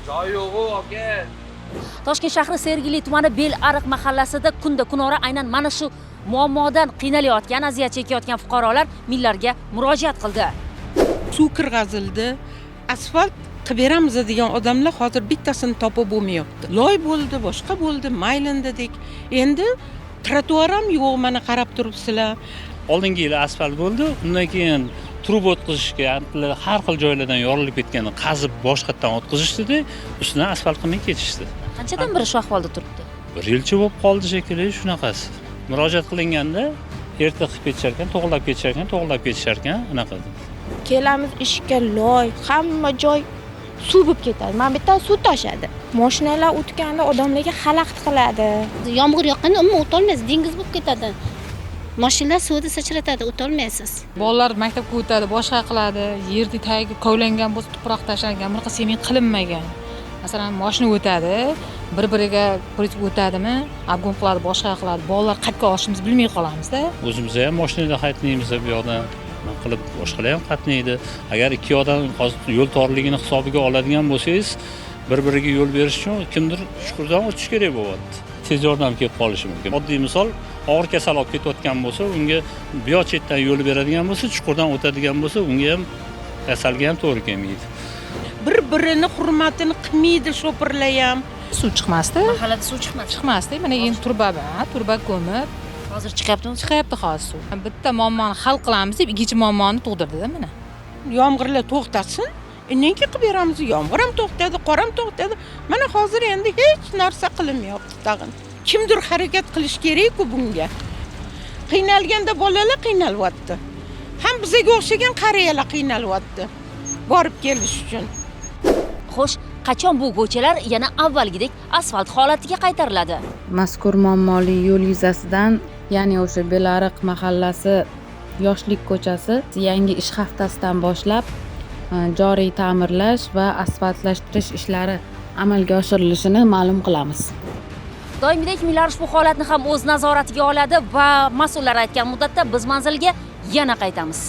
Joy yo'q aka. Toshkent shahri Sergeli tumani Belariq mahallasida kunda kunora aynan mana shu muammodan qiynalayotgan, aziyat chekayotgan fuqarolar Millarga murojaat qildi. Suv kirg'azildi, asfalt qilib beramiz degan odamlar hozir bittasini topib bo'lmayapti. Loy bo'ldi, boshqa bo'ldi, maylin dedik. Endi trotuar ham yo'q, mana qarab turibsizlar. Oldingi yili asfalt bo'ldi, undan keyin truba o'tkazishga har xil joylardan yorilib ketganini qazib boshqatdan o'tkazishdida, ustidan asfalt qilmay ketishdi. Qanchadan beri shu ahvolda turibdi? Bir yilcha bo'lib qoldi shekilli shunaqasi. Murojaat qilinganda erta qilib ketishar ekan, to'g'irlab ketishar ekan, to'g'irlab ketishar ekan, anaqa. Kelamiz ishga, loy, hamma joy suv bo'lib ketadi. Mana bu yerdan suv toshadi. Mashinalar o'tganda odamlarga xalaqit qiladi. Yomg'ir yoqqanda umuman o'tolmaysiz, dengiz bo'lib ketadi. Mashinalar suvni sachratadi, o'tolmaysiz. Bolalar maktabga o'tadi, boshqa qiladi, yerni tagi kovlangan bo'lsa, tuproq tashlangan, bunaqa sement qilinmagan. Masalan, mashina o'tadi, bir-biriga buritib o'tadimi, обгон qiladi, boshqa qiladi. Bolalar qayerga olishimizni bilmay qolamizda. O'zimiz ham mashinada qatnaymiz bu yoqdan qilib, boshqalar ham qatnaydi. Agar ikki yoqdan hozir yo'l torligini hisobiga oladigan bo'lsangiz, bir-biriga yo'l berish uchun kimdir chuqurdan o'tish kerak bo'lyapti. Tez yordam kelib qolishi mumkin. Oddiy misol, og'ir kasal olib ketayotgan bo'lsa, unga bu yoq chetdan yo'l beradigan bo'lsa, chuqurdan o'tadigan bo'lsa, unga ham kasalga ham to'g'ri kelmaydi. Bir-birini hurmatini qilmaydi shopirlar ham. Suv chiqmasdi. Mahallada suv chiqmasdi. Chiqmasdi. Mana endi turba, turba ko'mib hozir chiqyaptimi? Chiqyapti hozir suv. Bitta muammoni hal qilamiz deb ikkinchi muammoni tug'dirdi-da mana. Yomg'irlar to'xtasin, undan keyin qilib beramiz. Yomg'ir ham to'xtadi, qor ham to'xtadi. Mana hozir endi hech narsa qilinmayapti tag'in. Kimdir harakat qilish kerak-ku bunga. Qiynalganda bolalar qiynalyapti. Ham bizga o'xshagan qariyalar qiynalyapti. Borib kelish uchun. Xo'sh, qachon bu ko'chalar yana avvalgidek asfalt holatiga qaytariladi? Mazkur muammoli yo'l yuzasidan, ya'ni o'sha Belariq mahallasi Yoshlik ko'chasi yangi ish haftasidan boshlab joriy ta'mirlash va asfaltlashtirish ishlari amalga oshirilishini ma'lum qilamiz. Doimgidek Millar ushbu holatni ham o'z nazoratiga oladi va mas'ullar aytgan muddatda biz manzilga yana qaytamiz.